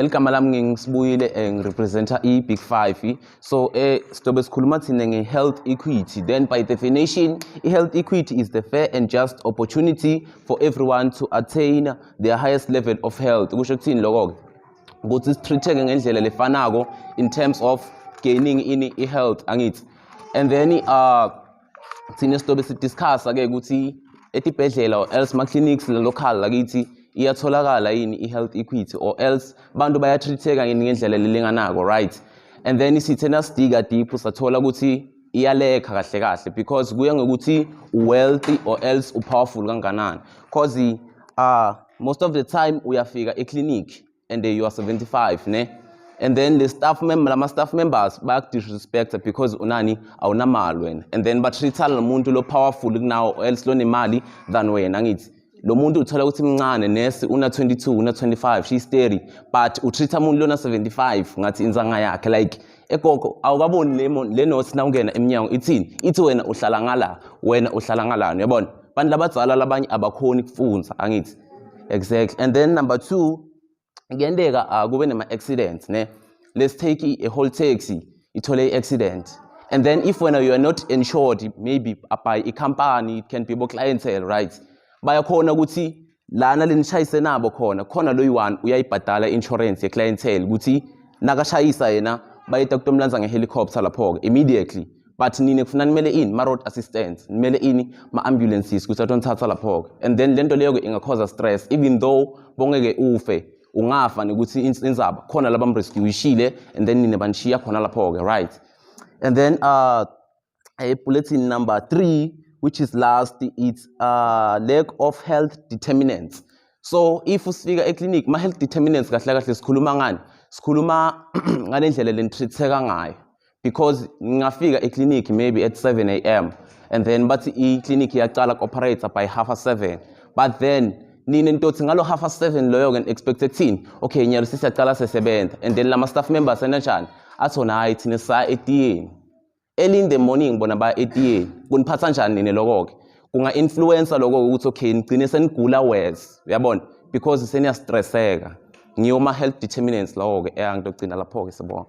Eligama lami ngisibuyile, ngirepresenta i-Big Five. So sizobe sikhuluma thina nge-health equity. Then by definition, i-health equity is the fair and just opportunity for everyone to attain their highest level of health. Kusho kuthini lokho-ke? Ukuthi sitreat-eke ngendlela lefanako in terms of gaining in i-health, angithi? And then thina sizobe sidiscussa-ke ukuthi etibhedlela or else ma-clinics local lakithi iyatholakala yini i-health equity, or else bantu bayatreat-eka yini ngendlela lelinganako, right? And then sithena sidiga deep, sathola ukuthi iyalekha kahle kahle, because kuya ngokuthi wealthy or else upowerful kanganani, 'cause most of the time uyafika eclinic and you are 75, ne? And then the staff member, lama staff members bayakudisrespecta because unani? Awunamali wena. And then batreat lo muntu lo powerful kunawo or else lonemali than wena, angithi? Lo muntu uthola ukuthi mncane, nesi una 22, una 25, she's 30, but utreat umuntu lona 75 ngathi inzanga yakhe. Like, egogo, awukaboni le note na ungena eminyango ithini? Ithi wena uhlala ngala, wena uhlala ngala, uyabona? Bantu labadzala labanye abakhoni kufunza, angithi? Exactly. And then number two, kuyenteka kube nema-accidents, ne? Let's take a whole taxi ithole i-accident, and then if wena you are not insured, maybe by i-company, it can be bo-Clientele, right? Bayakhona ukuthi lana lenishayise nabo khona khona loyi-one uyayibhadala i-insurance ye-Clientele, ukuthi nakashayisa yena bayeta kutomlanza nge-helicopter lapho-ke immediately. But nine kufuna nimele ini? Ma-road assistance, nimele ini? Ma-ambulances ukuthi atonithatha lapho-ke. And then lento leyo-ke ingacausa stress, even though bongeke ufe, ungafa nekuthi indzaba khona labamrescue-ishile and then nine banishiya khona lapho-ke, right? And then bulletin number three, which is last, it's lack of health determinants. So if usifika eclinic, ma-health determinants kahle kahle sikhuluma ngani? Sikhuluma ngale ndlela lenitreat-eka ngayo, because ngingafika eclinic maybe at 7 a.m. and then bathi i-clinic iyacala ku-operate by 7:30, but then nina ntothi ngalo 7:30 loyo-ke expected kuthini? Okay, nyalo sesiyacala sesebenza. And then lama staff members enanjani athona, "Hayi, thina saya etiyeni early in the morning." Bona baya etiyeni. Kuniphatha njani nini lokho-ke? Kunga-influensa lokho ukuthi okay, nigcine senigula worse, uyabona? Because seniyastresseka. Ngiyo ma-health determinants lawo-ke. Ngitogcina lapho-ke, sibonga.